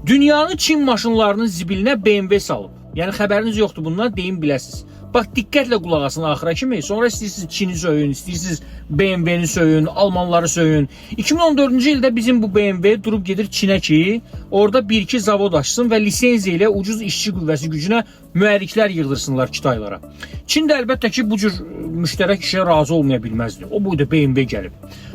Dünyanı Çin maşınlarının zibilinə BMW salıb. Yəni xəbəriniz yoxdur bundan, deyim biləsiniz. Bax, diqqətlə qulaq asın axıra kimi. Sonra istəyirsiniz Çini söyün, istəyirsiniz BMW-ni söyün, almanları söyün. 2014-cü ildə bizim bu BMW durub gedir Çinə ki, orada bir-iki zavod açsın və lisenziya ilə ucuz işçi qüvvəsi gücünə mühərriklər yığdırsınlar Kitaylara. Çin də əlbəttə ki, bu cür müştərək işə razı olmaya bilməzdi. O boyda BMW gəlib.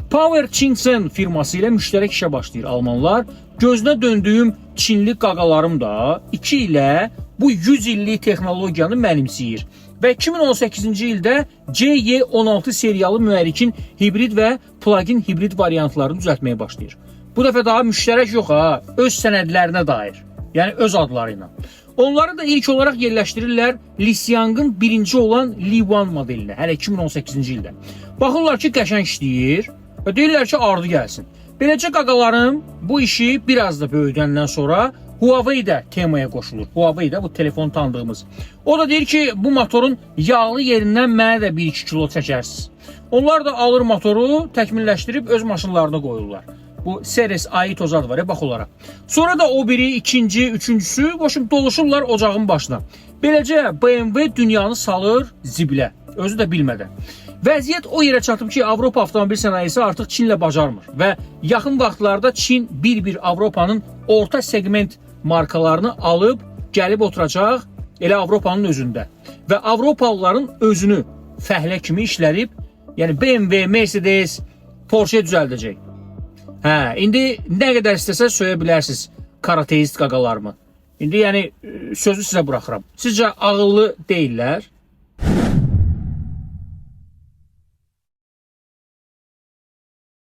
Power Qingchen firması ilə müştərək işə başlayır almanlar. Gözünə döndüyüm Çinli qaqalarım da 2 ilə bu 100 illik texnologiyanı mənimsəyir. Və 2018-ci ildə CY16 seriyalı mühərrikin hibrid və plug-in hibrid variantlarını düzəltməyə başlayır. Bu dəfə daha müştərək yox ha, öz sənədlərinə dair. Yəni öz adları ilə. Onları da ilk olaraq yerləşdirirlər Lixiang'ın birinci olan Li One modelinə, hələ 2018-ci ildə. Baxırlar ki, qəşəng işləyir və deyirlər ki, ardı gəlsin. Beləcə qaqalarım bu işi biraz da böyüdəndən sonra Huawei də temaya qoşulur. Huawei də bu telefon tanıdığımız. O da deyir ki, bu motorun yağlı yerindən mənə də 1-2 kilo çəkərsiz. Onlar da alır motoru, təkmilləşdirib öz maşınlarına qoyurlar. Bu Seres AI tozad var ya, bax onlara. Sonra da o biri, ikinci, üçüncüsü qoşub doluşurlar ocağın başına. Beləcə BMW dünyanı salır zibilə, özü də bilmədən. Vəziyyət o yerə çatıb ki, Avropa avtomobil sənayesi artıq Çinlə bacarmır və yaxın vaxtlarda Çin bir-bir Avropanın orta seqment markalarını alıb gəlib oturacaq elə Avropanın özündə və Avropalıların özünü fəhlə kimi işlədib, yəni BMW, Mercedes, Porsche düzəldəcək. Hə, indi nə qədər istəsə söyə bilərsiniz karateist qaqalarımı. İndi yəni sözü sizə buraxıram. Sizcə ağıllı deyillər?